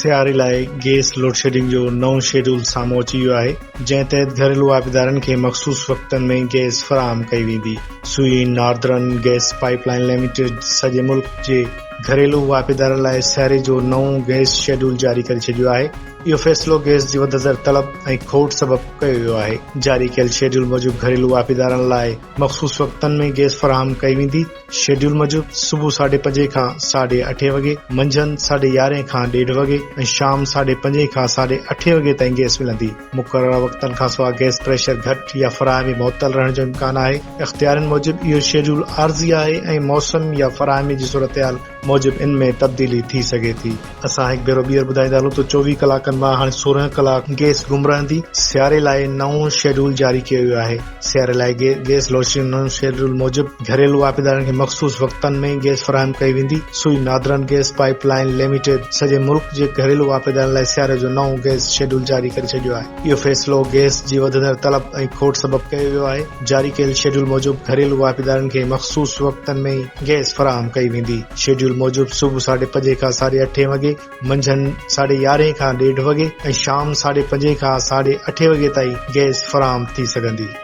سياري لاء gas load shedding جو نئون شيڊول سامهون اچي ويو آهي، جنهن تحت گهريلو واهپيدارن کي مخصوص وقتن ۾ گيس فراهم ڪئي ويندي. Sui Northern Gas Pipeline Limited سڄي ملڪ جي گهريلو واهپيدارن لاء سياري جو نئون گيس شيڊول جاري ڪري ڇڏيو آهي. اهو فيصلو گيس جي وڌندڙ طلب ۽ کوٽ سبب ڪيو ويو آهي. جاري ڪيل شيڊول موجب گهريلو واهپيدارن لاء مخصوص وقتن ۾ گيس فراهم ڪئي ويندي. شيڊيول موجب صبح ساڍي پنجين کان ساڍي اٺين وڳي، منجهند ساڍي يارهين کان ڏيڍ وڳي ۽ شام ساڍي پنجين کان ساڍي اٺين وڳي تائين گئس ملندي. مقرره وقتن کانسواء گئس پريشر گهٽ يا فراهمي معطل رهڻ جو امڪان آهي. اختيارين موجب اهو شيڊيول عارضي آهي ۽ موسم يا فراهمي جي صورتحال موجب ان ۾ تبديلي ٿي سگهي ٿي. اسان هڪ ڀيرو ٻيهر ٻڌائيندا هلون ته 24 ڪلاڪن مان هاڻي 16 ڪلاڪ گئس گم رهندي، سياري لاء نئون شيڊول جاري ڪيو ويو آهي. سياري لاء گئس لوڊشيڊنگ نئون شيڊول موجب گهريلو واهپيدارن کي مخصوص وقتن ۾ گئس فراهم ڪئي ويندي. Sui Northern Gas Pipeline Limited سڄي ملڪ جي گهريلو واهپيدارن لاء سياري جو نئون گئس شيڊول جاري ڪري ڇڏيو آهي. اهو فيصلو گئس جي وڌندڙ طلب ۽ کوٽ سبب ڪيو ويو آهي. جاري ڪيل شيڊول موجب گهريلو واهپيدارن کي مخصوص وقتن ۾ ئي گئس فراهم ڪئي ويندي. شيڊيول موجب صبح ساڍي پنجين کان ساڍي اٺين وڳي، منجهند ساڍي يارهين کان ڏيڍ وڳي ۽ شام ساڍي پنجين کان ساڍي اٺين وڳي تائين گئس فراهم ٿي سگهندي.